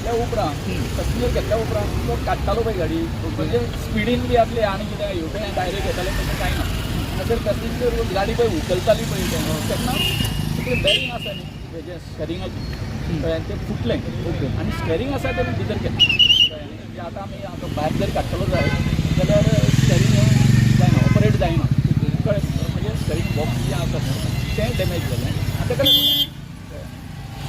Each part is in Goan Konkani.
घेतल्या उपरांत, पॅसेंजर घेतल्या उपरांत तो काडटालो पळय गाडी, म्हणजे स्पिडीन बी आसली आनी कितें हेवटेन डायरेक्ट येताले तशें कांय ना. हांगासर पॅसेंजर गाडी पळय उखलताली पळय तेन्ना तितलें बॅरींग आसा न्ही हेजें स्टेरिंगाचें, कळ्ळें, तें फुटलें. आनी स्टेरींग आसा तें भितर गेलें, कळ्ळें न्ही. म्हणजे आतां आमी आतां भायर जर काडटलो जाय जाल्यार स्टेरींग जायना, ऑपरेट जायना, कळ्ळें. म्हणजे स्टेरींग बॉक्स जें आसा न्हू तें डॅमेज जालें आनी ताका लागून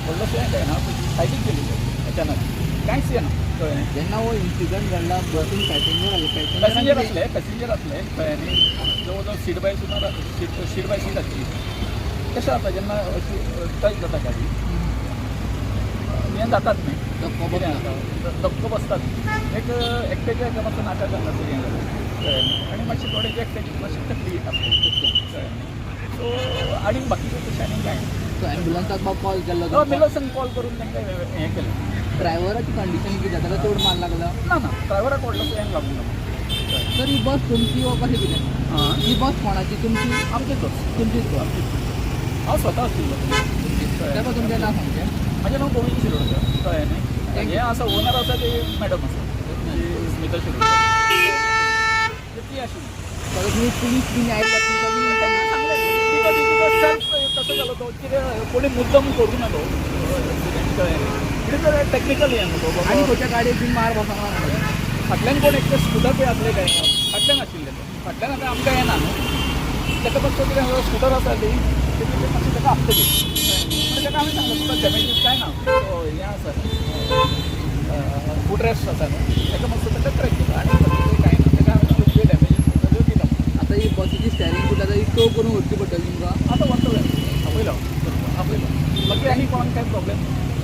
व्हडलोसो हें ना, सायडीक गेली गाडी अचानक, कांयच येना, कळ्ळें. जेन्ना हो इन्सिडंट घडला, बसीन पॅसेंजर आसले? पॅसेंजर आसले, पॅसेंजर आसले, कळ्ळें न्ही. जवळ जवळ सीट बाय सुमार सीट बाय सीट आसली. कशें जाता, जेन्ना अशी टच जाता गाडी, हें जातात न्ही. धक्को कितें बसता. आसा, धक्को बसतात. एक एकट्याच्या एका मातसो नाका जाता हें जालें, कळ्ळें न्ही. आनी मातशें थोडें एकट्याची मातशी तकली आपली, कळ्ळें न्ही. सो आनी बाकीचें तशें आनी कांय ना. सो एम्बुलन्साक बाब कॉल केल्लो? एम्बुलन्सान कॉल करून तांकां हें केलें. ड्रायव्हराची कंडिशन कितें? ताका चड मार लागला? ना ना, ड्रायव्हराक व्हडलोसो हें लागूंक ना. तर ही बस तुमची वा कशें कितें? आं? ही बस कोणाची, तुमची? आमचीच बस. तुमचीच बस? आमचीच. हांव स्वता आशिल्लो. तें तुमचें नांव सांगचें. म्हाजें नांव गोविंद शिरोडकर, कळ्ळें न्ही. हें आसा, ओनर आसा ते मॅडम आसा ती स्मिता शिरोडकर, ती आशिल्ली. तर तुमी पुलीस बीन आयले? तांकां सांगलें, because self कसो जालो तो, कितें कोणी मुद्दम करूं ना तो एक्सिडंट, कळ्ळें न्ही. It is a technical हें न्हू तो आनी बाबा. खंयच्या गाडयेक बीन मार बसोंक ना? फाटल्यान कोण एकटे स्कुटर पळय आसले काय, फाटल्यान आशिल्ले ते. फाटल्यान आतां आमकां येना न्हू. ताका मातसो कितें स्कुटर आसा ती तेजी मातशी ताका आपतली. पूण ताका आमी सांगलें, तुका डॅमेजीस कांय ना, तो हें आसा फूट रेस्ट आसा न्हू, ताका मातसो ताका क्रॅक केलो आनी बाकीचें कांय ना. ताका हांवें सांगलें, तुजे डॅमेजीस आसा त्यो दिता. आतां ही बसीची स्टेरींग फुटला, ही टो करून व्हरची पडटली तुमकां? आतां व्हरतले, आपयलो आपयलो. बाकी आनी कोणाक कांय प्रॉब्लेम?